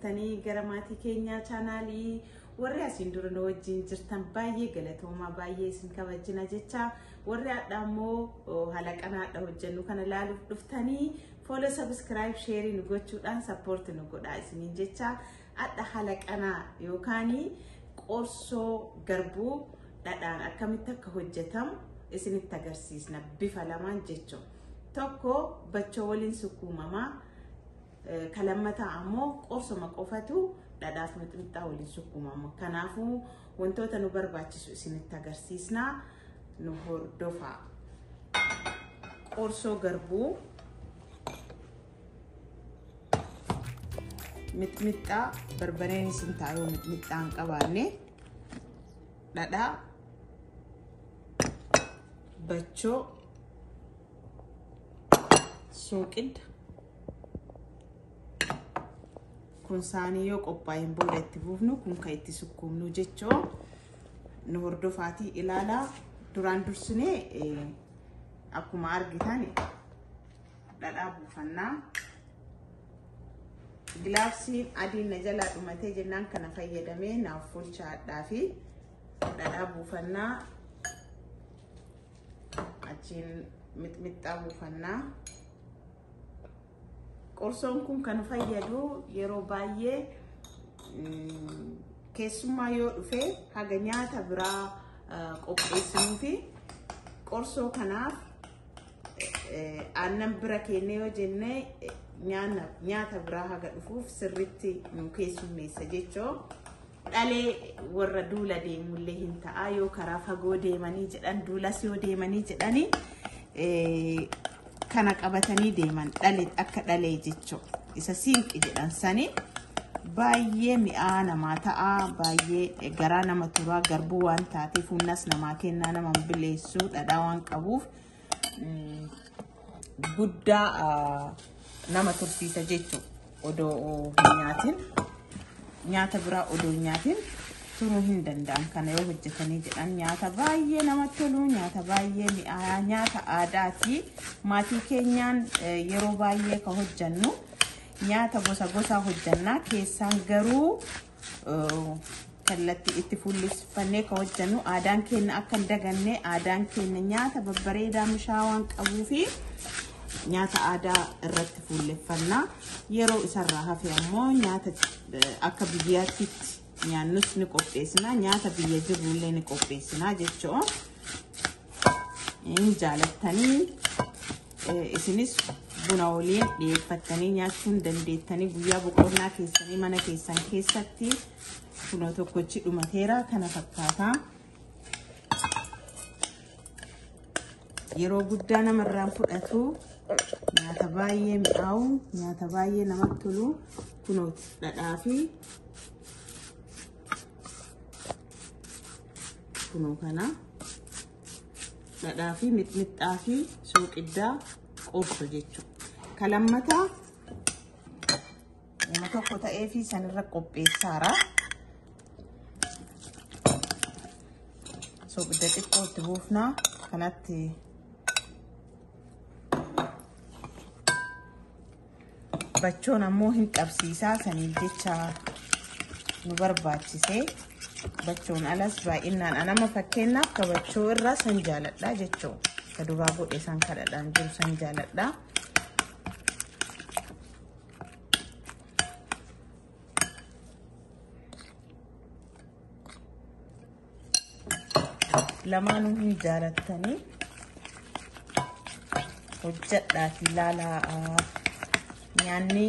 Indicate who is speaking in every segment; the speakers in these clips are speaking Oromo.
Speaker 1: Dhuftanii gara maatii keenyaa chaanaalii warri asiin dura nu wajjin jirtan baay'ee galatoomaa, baay'ee isin kabajina jecha. Warri hadha immoo halaqana hadha hojjennu kana ilaaluuf dhuftanii follow, subscribe, share nu gochuudhaan support nu godhaa isiniin jecha. Hadha halaqana yookaan qorsoo garbuu dhadhaan akkamitti akka hojjetamu isinitti agarsiisna bifa lamaan jechuudha. Tokko bachoo waliin sukkuumamaa, kalammataa ammoo qorsoma qofatu dhadhaaf mixmixaa waliin sukkuumama. Kanaafuu wantoota nu barbaachisu isinitti agarsiisna, nu hordofaa. Qorsoo garbuu, mixmixaa, barbareen isin taa'uu mixmixaa hin qabaanne, dhadhaa, bachoo, suuqidda. Kun saanii yoo qophaa'een booda itti buufnu, kun kan itti sukkuumnu jechoo. Nu hordofaatii ilaalaa. Duraan dursinee akkuma argitan dhadhaa buufannaa. Gilaafsiin adiin na jalaa dhumatee jennaan kana fayyadamee naaf fulchaadhaa fi dhadhaa buufannaa, achiin mixmixaa buufannaa. Qorsoon kun kan fayyadu yeroo baay'ee keessummaa yoo dhufe haga nyaata biraa qopheessinuu fi qorsoo kanaaf aannan bira kennee yoo jenne nyaata biraa haga dhufuuf sirritti nu keessummeessa jechoo. Dhalee warra duula deemullee hin ta'a, yoo karaa fagoo deemanii jedhan, duulas yoo deemanii jedhanii kana qabatanii deeman, dhale akka dhalee jechoo. Isa siinqi jedhan sani baay'ee mi'aa namaa ta'a, baay'ee garaa nama turaa. Garbuu waan taateef humnas namaa kennaa, nama bileessuu dhadhaa waan qabuuf guddaa nama tursiisa jechuu. Odoo hin nyaatin, nyaata biraa odoo hin nyaatin turuu hin danda'an kana yoo hojjetanii jedhan. Nyaata baay'ee namatti tolu, nyaata baay'ee mi'aayaa, nyaata aadaati. Maatii keenyaan yeroo baay'ee ka hojjannu nyaata gosa gosaa hojjannaa, keessaan garuu kallattii itti fuulleffannee ka hojjannu aadaan keenya akka hin daganne, aadaan keenya nyaata babbareedaa mishaa waan qabuu fi nyaata aadaa irratti fuulleffannaa. Yeroo isarraa hafe ammoo nyaata akka biyyaatti nyaannus ni qopheessina, nyaata biyya jirrullee ni qopheessina jechuu. Hin jaalattanii isinis buna waliin dhiyeeffattanii nyaachuun dandeettanii guyyaa boqonnaa keessanii mana keessan keessatti. Kunoo tokkochi dhumateera, kana fakkaata. Yeroo guddaa namarraan fudhatu, nyaata baay'ee mi'aawu, nyaata baay'ee namatti tolu. Kunoo dhadhaa fi kunoo kana dhadhaa fi mixmixaa fi suuqiddaa qorso jechuudha. Kalammataa nama tokko ta'ee fi sanirra qopheessaara. Suuqidda xiqqoo itti buufnaa kanatti. Bachoon ammoo hin qabsiisaa, saniif jecha nu barbaachisee. Bachoon alas baay'inaan anama fakkeenyaaf ka bachoo irraa san jaaladha jechuu. Ka duraa godhe san kadhadhaan jiru san jaaladha. Lamaanuu hin jaalattanii, hojjedhaati ilaalaa. Nyaanni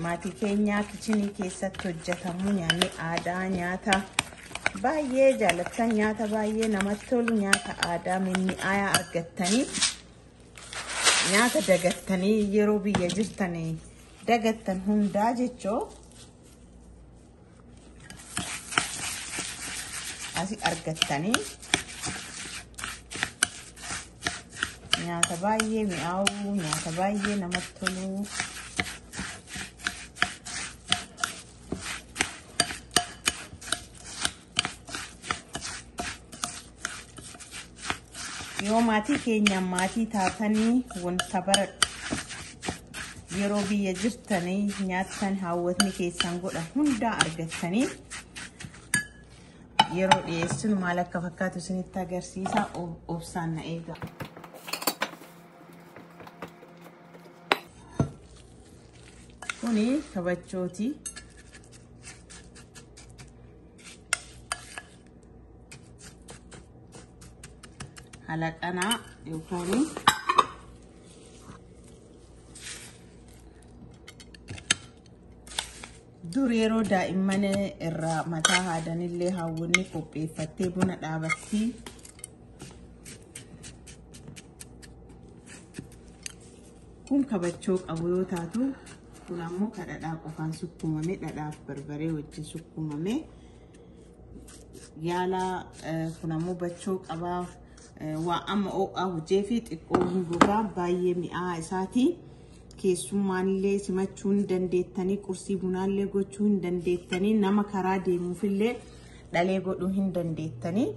Speaker 1: maatii keenyaa kichinii keessatti hojjetamu, nyaanni aadaa, nyaata baay'ee jaalattan, nyaata baay'ee namatti tolu, nyaata aadaa mimmi'aayaa argattanii, nyaata dagattanii yeroo biyya jirtanii dagattan hundaa jechoo asi argattanii. Nyaata baay'ee mi'aawu, nyaata baay'ee namatti tolu. Yoo maatii keenyaan maatii taatanii wanta bara Yeroo biyya jirtanii nyaattan haawwatni keessan godha hundaa argattanii yeroo dhiyeessinu maal akka fakkaatu isinitti agarsiisa. Obsaan na eega. Kuni kabachooti. Halaqanaa yookaan dur yeroo daa'imman irraa mataa haadanillee haawwonni qopheeffattee buna dhaabatti. Kun kabachoo qabu yoo taatu, kun ammoo ka dhadhaa qofaan sukkuumame, dhadhaaf barbaree wajjin sukkuumame. Yaala kun ammoo bachoo qabaa, waa amma ho'aa hojii fi xiqqoo hin gogaa, baay'ee mi'aa isaati. Keessummaallee simachuu hin dandeettanii, qursii bunaallee gochuu hin dandeettanii, nama karaa deemuufillee dhalee godhuu hin dandeettanii.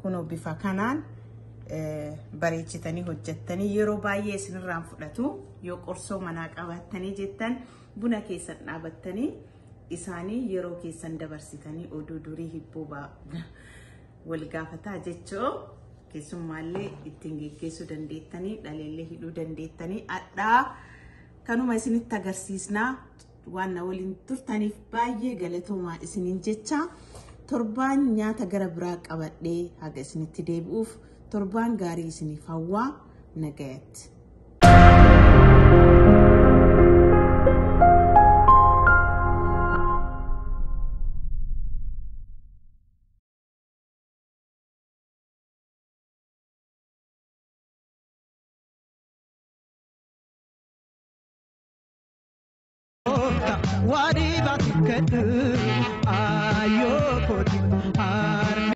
Speaker 1: Kunoo bifa kanaan bareechitanii hojjettanii yeroo baay'ee isinirraan fudhatu. Yoo qorsoo manaa qabattanii jettan, buna keessan dhaabattanii isaanii yeroo keessan dabarsitanii oduu durii hibboo wal gaafataa jechoo keessummaallee ittiin geggeessuu dandeettanii, dhaleellee hidhuu dandeettanii. Adhaa kanuma isinitti agarsiisnaa. Waan na waliin turtaniif baay'ee galatoomaa isiniin jecha. Torbaan nyaata gara biraa qabadhee haga isinitti deebi'uuf torbaan gaarii isiniif hawwaa, nagayatti.
Speaker 2: Wadi batikatu ayo koti.